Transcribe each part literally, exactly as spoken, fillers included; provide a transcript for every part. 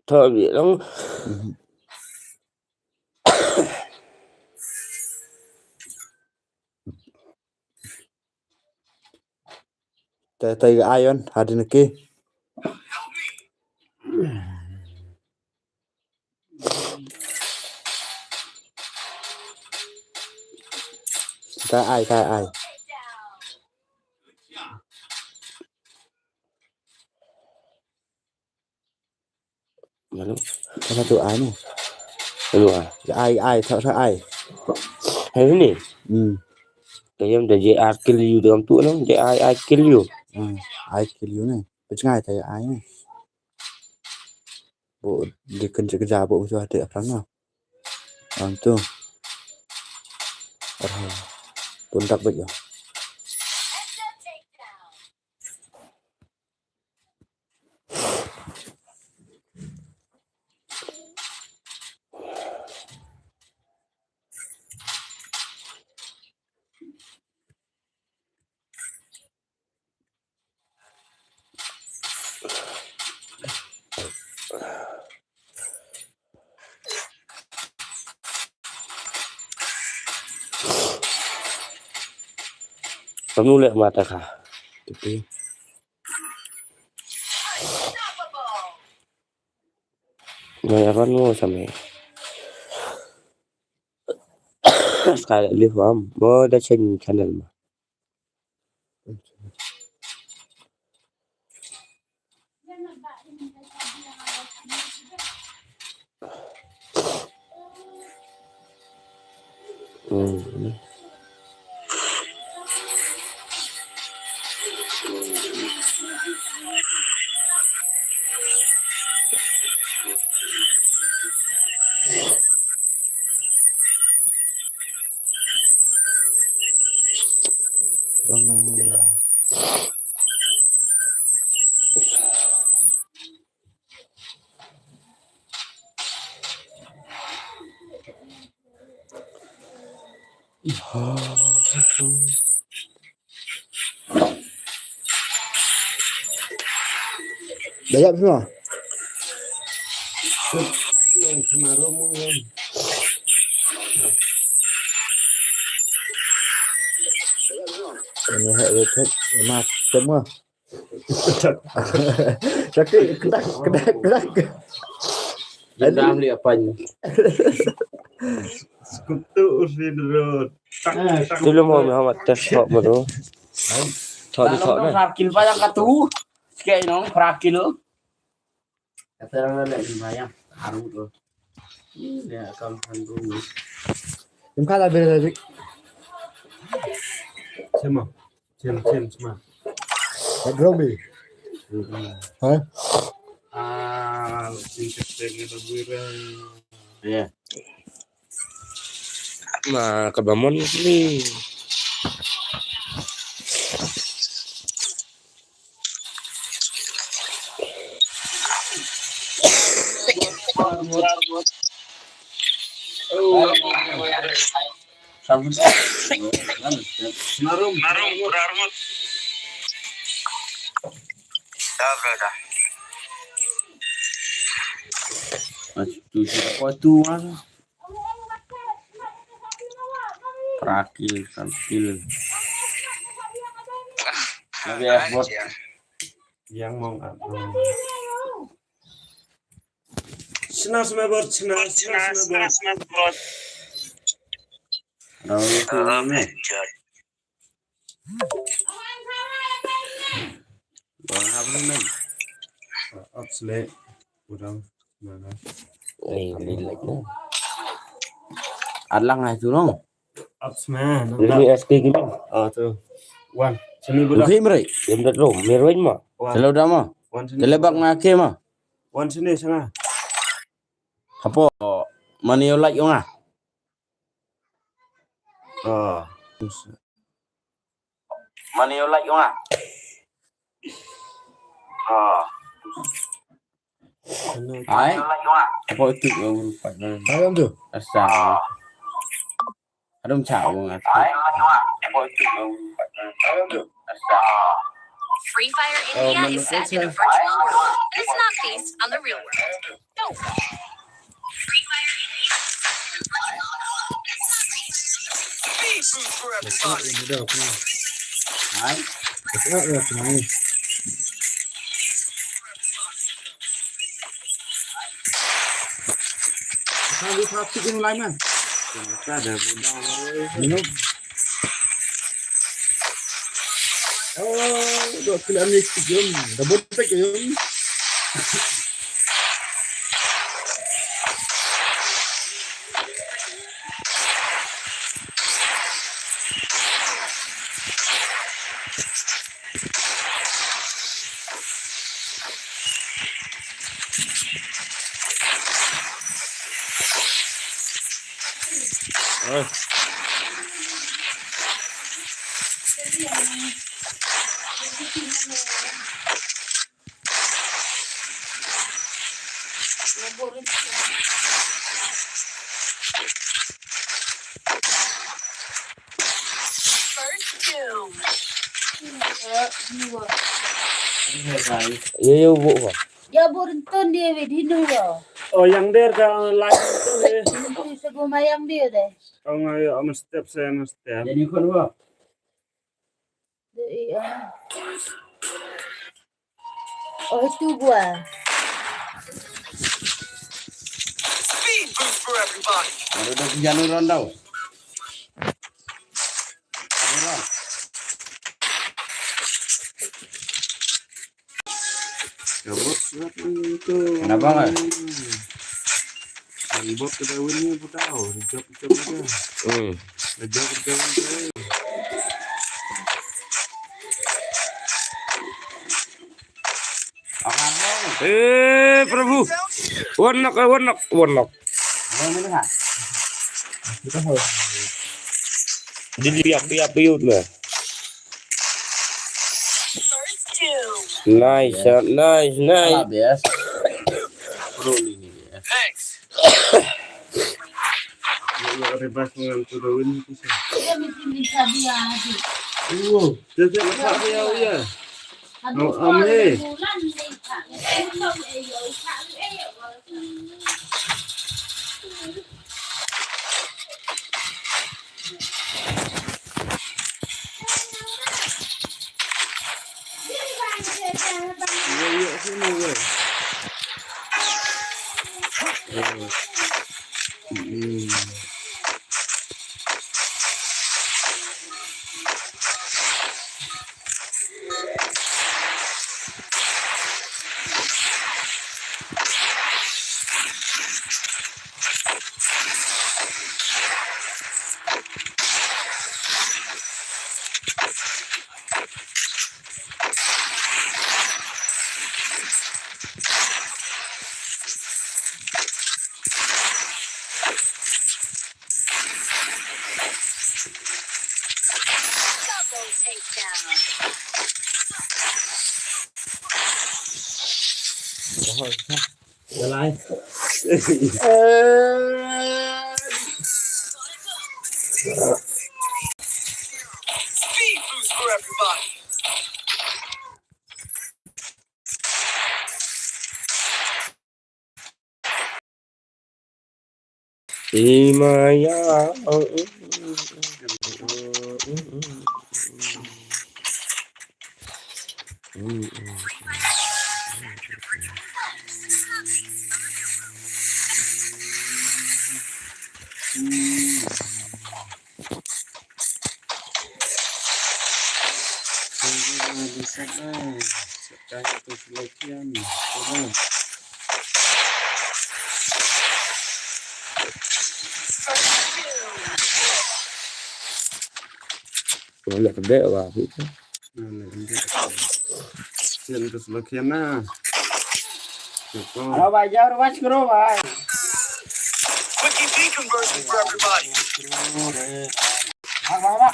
Thaw bit lang. Te te ga ayon hadin ke. Te ai te ai. Mano? Mano tu ai ni? Mano ah? Ai ai tak tak ai. Hai ni. Hmm. Kayam da J R kill you dalam tu nang J I I kill you. Hmm. Ai kill you ni. Pecngai tak ai ni. Bu di kerja kerja bu tu ada apa na? Am tu. Arha. Pun tak baik ya. Kamu lek mata ka. Tapi. Naya kan mo same. Sekali live am. Mo da change channel ma. Hmm. Dah siap semua? Ini hak dia cek, macam ah. Sakit, ketak, ketak, ketak. Dendam dia apa ni? Sekutu Sinrut. Tak, tak. Dulu mau Muhammad test hok baru. Thok di thok nah. Prakil pa yang katu. Sikit nong prakil. Kata orang nak sembahyang. Haru tu. Dia akan haru. Yang kata bela tadi. Sama. Cem, cem, cem. Kat Robi. Hmm. Ha? Ah, singkat dengan Robi. Ya. Nah, ke Bamon ni. Narum, narum, narum. Dah, dah, dah. Mas, tu siapa tu, Mas? Prakil, prakil. Nabi Asbot. Yang mau apa? Sna sna bor, sna sna sna bor. Dah tu ni. Bang apa ni? Absolute. Udah mana? Eh, ni lagi. Alang ai tu long. Apps man. Ini S K Gaming. Ah tu. Wan. Sini budak. Okey, mari. Yang dah tu, meroin ma. Wan. Kalau dah ma. Wan sini. Kelebak na ke ma. Wan sini sana. Apa? Mana yo like yo nga? Ah. Mana yo like yo nga? Ah. Ai. Apa tu yang lupa? Ayam tu. Asal. Adum cha wong at. Free Fire India is set in a virtual world. It's not based on the real world. Don't. Free Fire India is set in a virtual world. It's not based on the real world. Hai. Ka bi thap tik in lai ma. Ka da bu dang. Ano? Oh, do kila ni tik yum. Da bu tik yum. First doom. Yo, yo, bu, bu. Ya, bu rentun dia, weh, di nu, ya. Oh, yang der ka lain tu, eh. Itu segoma yang dia, deh. Kau ngayo, ama step, saya ama step. Jadi, kon, bu. Deh, iya. Oh, itu gua. Speed boost for everybody. Ada dah hujan orang tau. Orang. Kabut, kabut tu. Kenapa, nggak? Kan bot ka Dawin ni, bu tau. Jop, jop ka. Hmm. Jop ka Dawin. Eh, Prabhu. One knock, eh, one knock, one knock. Di, di, api, api, yun na. Nice shot, nice, nice. Thanks. Yo, yo, rebas dengan tu daun tu, sah. Wow, dia, dia lepas dia, ya. Oh, ame. Double takedown. Speed boost for everybody. Imaya. Wala ka dei ba, kita. Wala ka dei. Sian ka selakian na. Alo, ba, jar, ba, skro, ba. Quickie deconversion for everybody. Ba, ba, ba.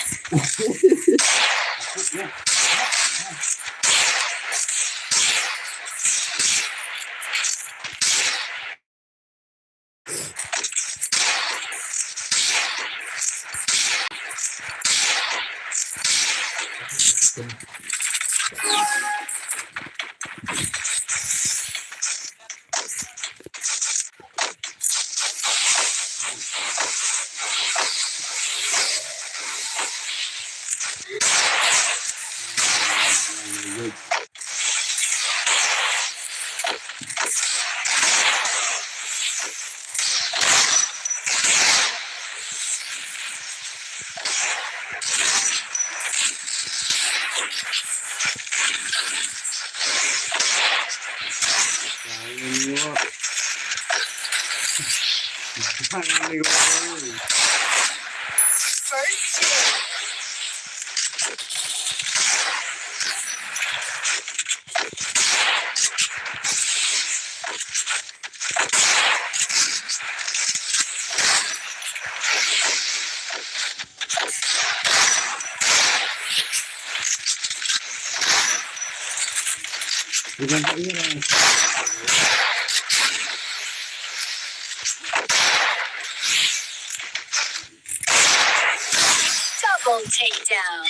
Double takedown.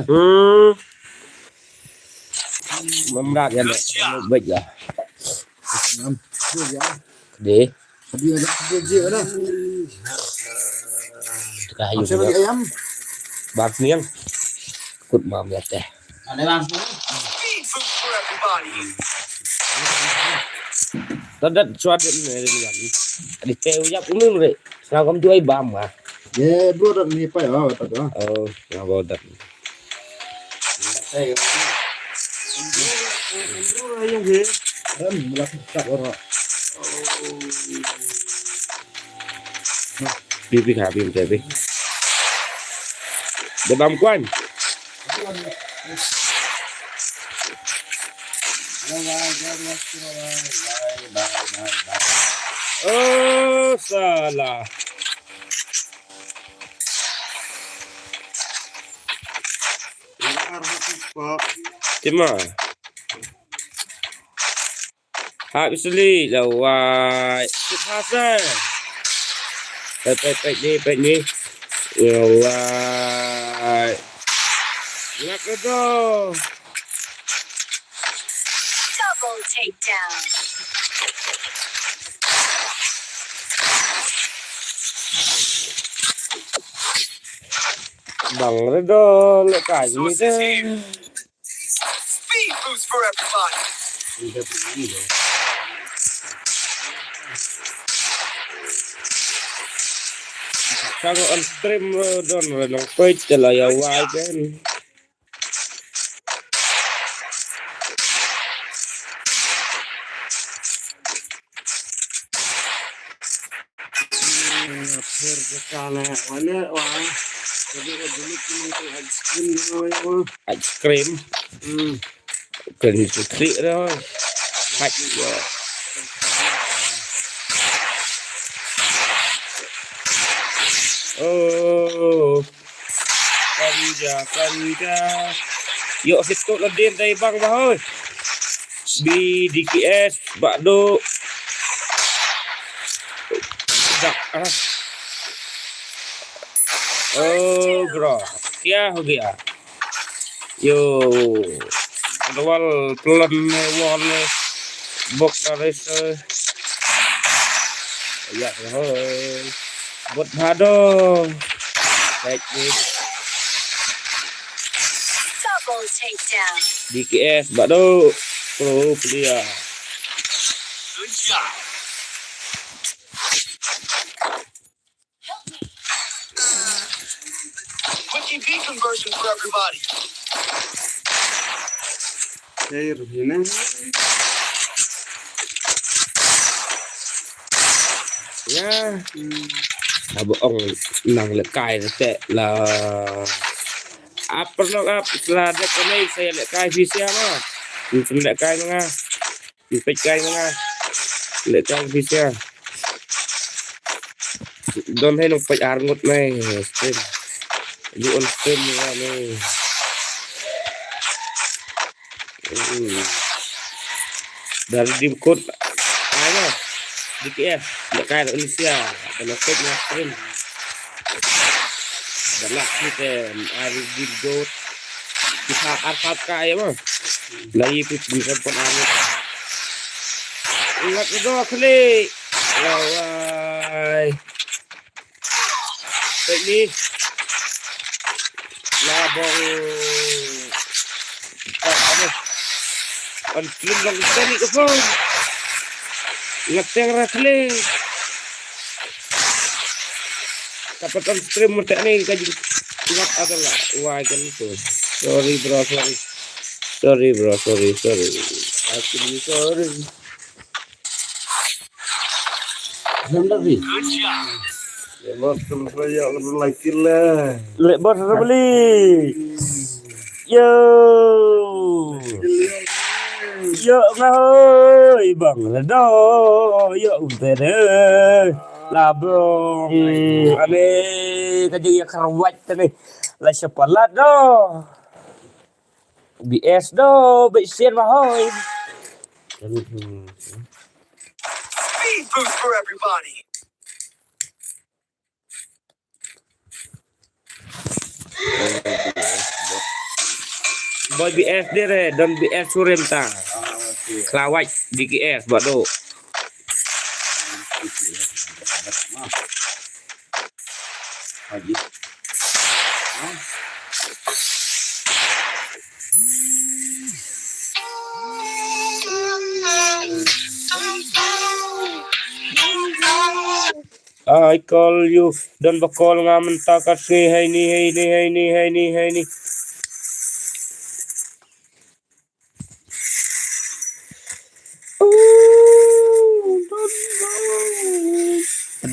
Hmm. Memrat ya, baik ya. Deh. Tengah ayu juga. Bang Seniang. Kut mam ya teh. Ada bang. Tadat suat ni ni ni. Adi teh uyap umum re. Sengam tu ai bam ah. Ye bro dat ni pai ah tak ah. Oh, sengam dat. Pi pi kha pi pi pi. Dei bam kwan. Oh salah. Tima. Hap sli la wai. Sip hasa. Pek pek pek ni pek ni. La wai. Lak dah. Double takedown. Bang Redo lek kai ni deh. Speed boost for everybody. Sang on stream Redo Redo page te la ya wai kan. Ice cream. Hmm. Kan itu klik dah. Hak ya. Oh. Panja, panja. Yo, situ ladin dei bang bah oi. B D K S, Bak Duk. Dak ah. Oh, bro. Kya ho gaya? Yo. Adwal plan ne wal ne. Bok karis. Ya, hoi. Bot bhado. Baik ni. Double takedown. D K S, Bak Duk. Pro player. Good job. Quickie V conversion for everybody. Hey, Ruhina. Ya. Hmm. Aba ong nang lehkai te la. Ap pernong ap sla dek kane saya lehkai phi sia ma. Ym lehkai ma nga. Ym peit kai ma nga. Lehkai phi sia. Don hai nong peit ar ngut nai stream. Ju on stream ma nga nai. Hmm. Dari dim kut. Ai ma. D K S. Lehkai Indonesia. Kena peit ma stream. Dah lah kita ari dim dot. Kita arpat kai mah. Lagi pit bisa pun anu. Ingat itu kali. Wai. Teknik. Labong. Kan film long tadi ke pun. Ingat yang rakli. Kapatan stream mata ni kaji. Ingat ada lah. Wah, kan itu. Sorry, bro, sorry. Sorry, bro, sorry, sorry. Actually, sorry. Jam dah, Ri? Ya, bos, kalau saya, kalau like lah. Lek bos, beli. Yo. Yo, ngahoi, bang, ledo. Yo, udah deh. Labong. Ane, kaji ya karwat tadi. La sepalat do. B S do, B S mahoi. Speed boost for everybody. Boy B S dire, don B S surim ta. Klawat D K S, bado. I call you, don ba call nga mynta ka sngi, heini, heini, heini, heini, heini.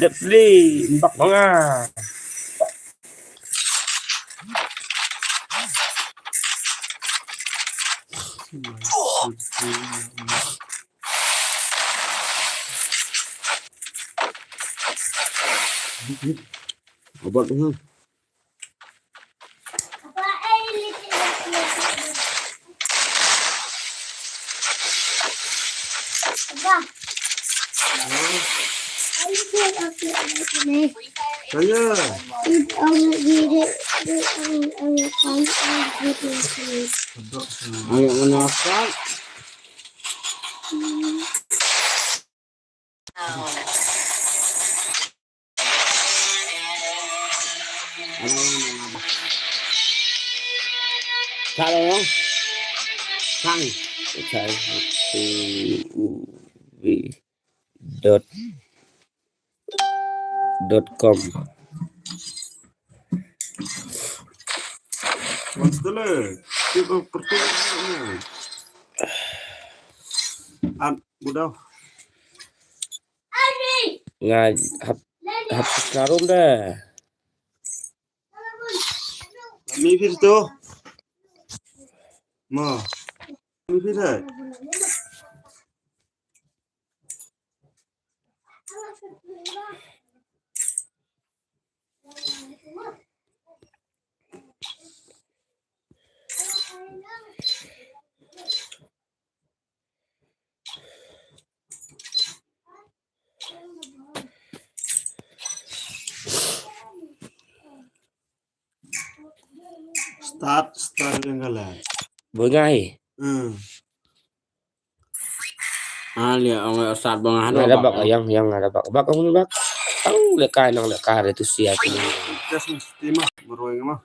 Dep li, mbak nga. Obat tu. Saya. Ayo, mana asal? Sang. Okay. Dot dot com. Nga hap, hap serum dah. Mi phir tu. Ma. Mi phir hai. Start, start jong ka la. Bungai. Hmm. Ah, lia, ong start bungai. Ada bak, yang, yang ada bak. Bak, ong bak. Ang lekai nang lekai itu sia tu. Just mesti mah, meroi mah.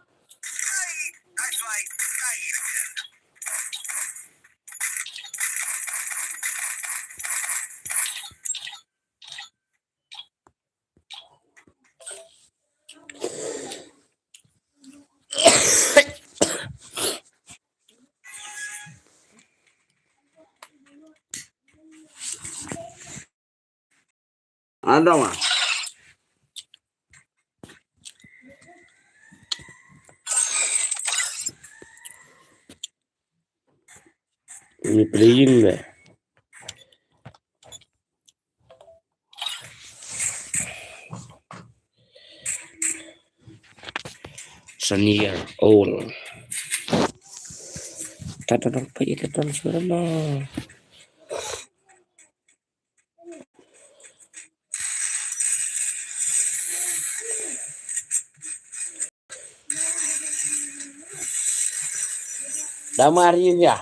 Ada mah. Ini playing deh. Senior all. Tata dong pa ita tan surama. Da mari ya.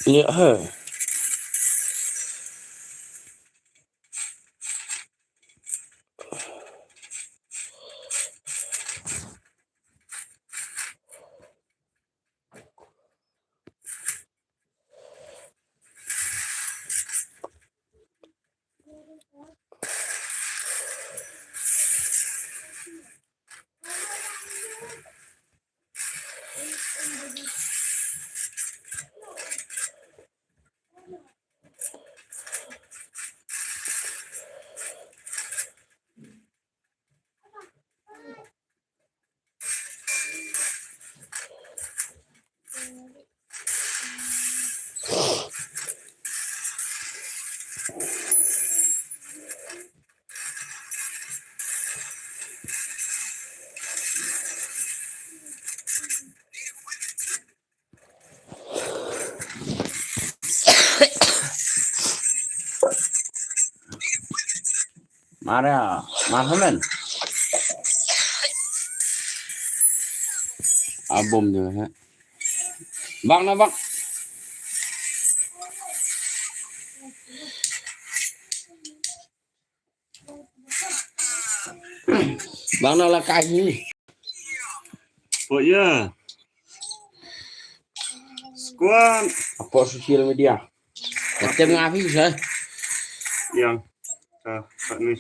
Ya, ha. Mara, mara men. Abom dia, ha. Bang na bang. Bang na la kai ni. Oh ya. Squad. Apa social media? Ketem ngapi sa? Yang. Ah, tak ni.